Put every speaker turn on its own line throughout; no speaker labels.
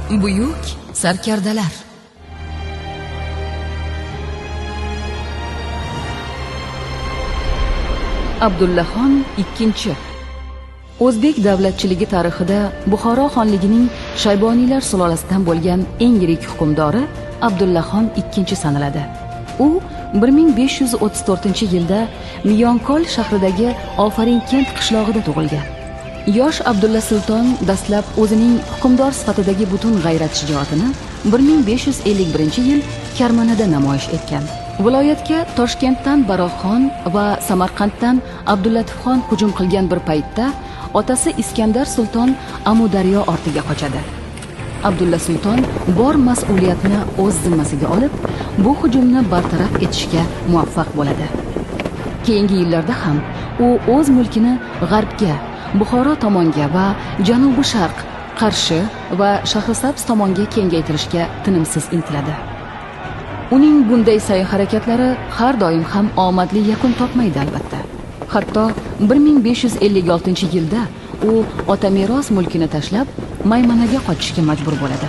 Buyuk sarkardalar. Abdullaxon II. O'zbek davlatchiligi tarixida Buxoro xonligining Shayboniylar sulolasidan bo'lgan eng yirik hukmdori Abdullaxon II sanaladi. U 1534-yilda Miyonkol shahridagi Ofarinkent qishlog'ida tug'ilgan. Yosh Abdulla Sulton dastlab o'zining hukmdor sifatidagi butun g'ayrat-shijoatini 1551-yil Karmanada namoyish etgan. Viloyatga Toshkentdan Baroqxon va Samarqanddan Abdullatifxon hujum qilgan bir paytda otasi Iskandar Sulton Amudaryo ortiga qochadi. Abdulla Sulton bor mas'uliyatni o'z zimmasiga olib, bu hujumni bartaraf etishga muvaffaq bo'ladi. Keyingi yillarda ham u o'z mulkini g'arbga, Buxoro tomonga va janubi sharq, Qarshi va Shahrisabz tomonga kengaytirishga tinimsiz intiladi. Uning bunday sa'y-harakatlari har doim ham omadli yakun topmaydi albatta. Hatto 1556-yilda u ota meros mulkini tashlab, Maymanaga qochishga majbur bo'ladi.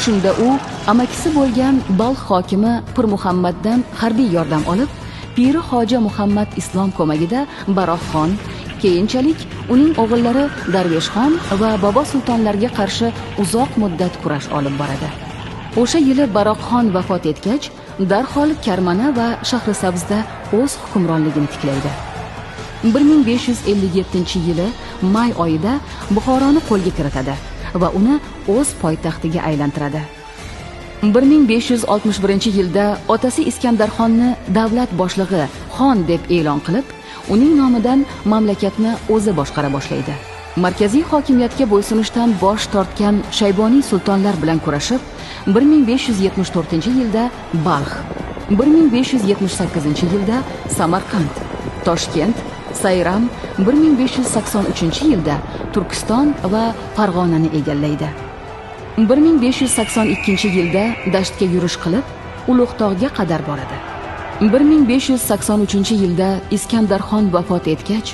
Shunda u amakisi bo'lgan Balx hokimi Pir Muhammaddan harbiy yordam olib, Piri Hoji Muhammad Islom ko'magida Baroqxon, keyinchalik uning o'g'illari Darveshxon va Bobo Sultonlarga qarshi uzoq muddat kurash olib boradi. O'sha yili Baroqxon vafot etgach, darhol Karmana va Shahrisabzda o'z hukmronligini tiklaydi. 1557-yili may oyida Buxoroni qo'lga kiritadi va uni o'z poytaxtiga aylantiradi. 1561-yilda otasi Iskandarxonni davlat boshlig'i xon deb e'lon qilib, uning nomidan mamlakatni o'zi boshqara boshlaydi. Markaziy hokimiyatga bo'ysunishdan bosh tortgan Shayboniy sultonlar bilan kurashib, 1574-yilda Balx, 1578-yilda Samarqand, Toshkent, Sayram, 1583-yilda Turkiston va Farg'onani egallaydi. 1582-yilda Dashtga yurish qilib, Ulug'tog'ga qadar boradi. 1583-yilda Iskandarxon vafot etgach,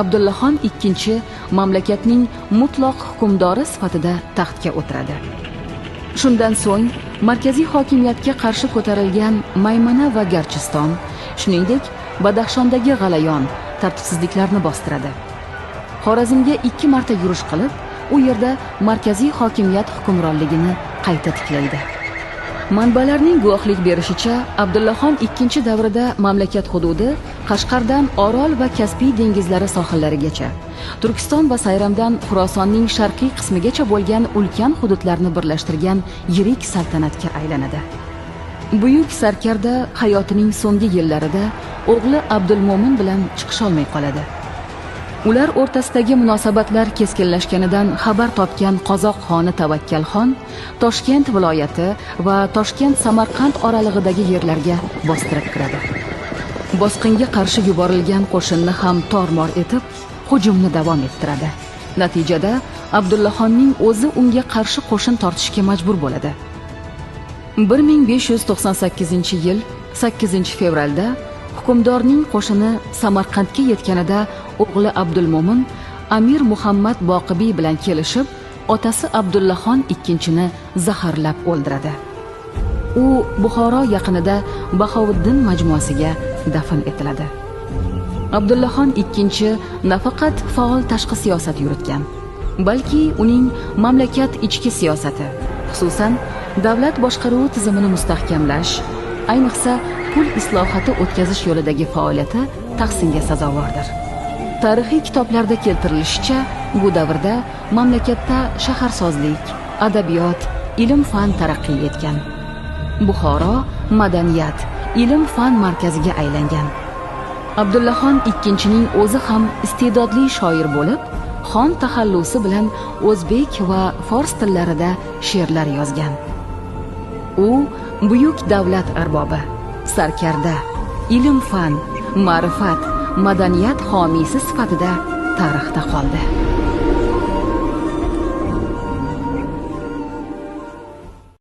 Abdullaxon II mamlakatning mutlaq hukmdori sifatida taxtga o'tiradi. Shundan so'ng markaziy hokimiyatga qarshi ko'tarilgan Maymana va Garchiston, shuningdek Badaxshondagi g'alayon tartibsizliklarni bostiradi. Xorazmga 2 marta yurish qilib, u yerda markaziy hokimiyat hukmronligini qayta tiklaydi. Manbalarning guvohlik berishicha, Abdullaxon II davrida mamlakat hududi Qashqardan Orol va Kaspiy dengizlari sohillarigacha, Turkiston va Sayramdan Xurosonning sharqiy qismigacha bo'lgan ulkan hududlarni birlashtirgan yirik saltanatga aylanadi. Buyuk sarkarda hayotining so'nggi yillarida o'g'li Abdulmo'min bilan chiqisholmay qoladi. Ular o'rtasidagi munosabatlar keskinlashganidan xabar topgan qozoq xoni Tavakkalxon Toshkent viloyati va Toshkent-Samarqand oralig'idagi yerlarga bostirib kiradi. Bosqinga qarshi yuborilgan qo'shinni ham tormor etib, hujumni davom ettiradi. Natijada Abdullaxonning o'zi unga qarshi qo'shin tortishga majbur bo'ladi. 1598-yil 8-fevralda hukmdorning qo'shini Samarqandga yetganida o'g'li Abdulmo'min Amir Muhammad Boqibiy bilan kelishib, otasi Abdullaxon II-ni zaharlab o'ldiradi. U Buxoro yaqinida Bahovuddin majmuasiga dafn etiladi. Abdullaxon II nafaqat faol tashqi siyosat yuritgan, balki uning mamlakat ichki siyosati, xususan davlat boshqaruvi tizimini mustahkamlash, ayniqsa pul islohoti o'tkazish yo'lidagi faoliyati tahsinga sazovordir. Tarixiy kitoblarda keltirilishicha, bu davrda mamlakatda shaharsozlik, adabiyot, ilm-fan taraqqiy etgan. Buxoro madaniyat, ilm-fan markaziga aylangan. Abdullaxon II-ning o'zi ham iste'dodli shoir bo'lib, xon taxallusi bilan o'zbek va fors tillarida she'rlar yozgan. U buyuk davlat arbobi, sarkarda, ilm-fan, ma'rifat, madaniyat homiysi sifatida tarixda qoldi.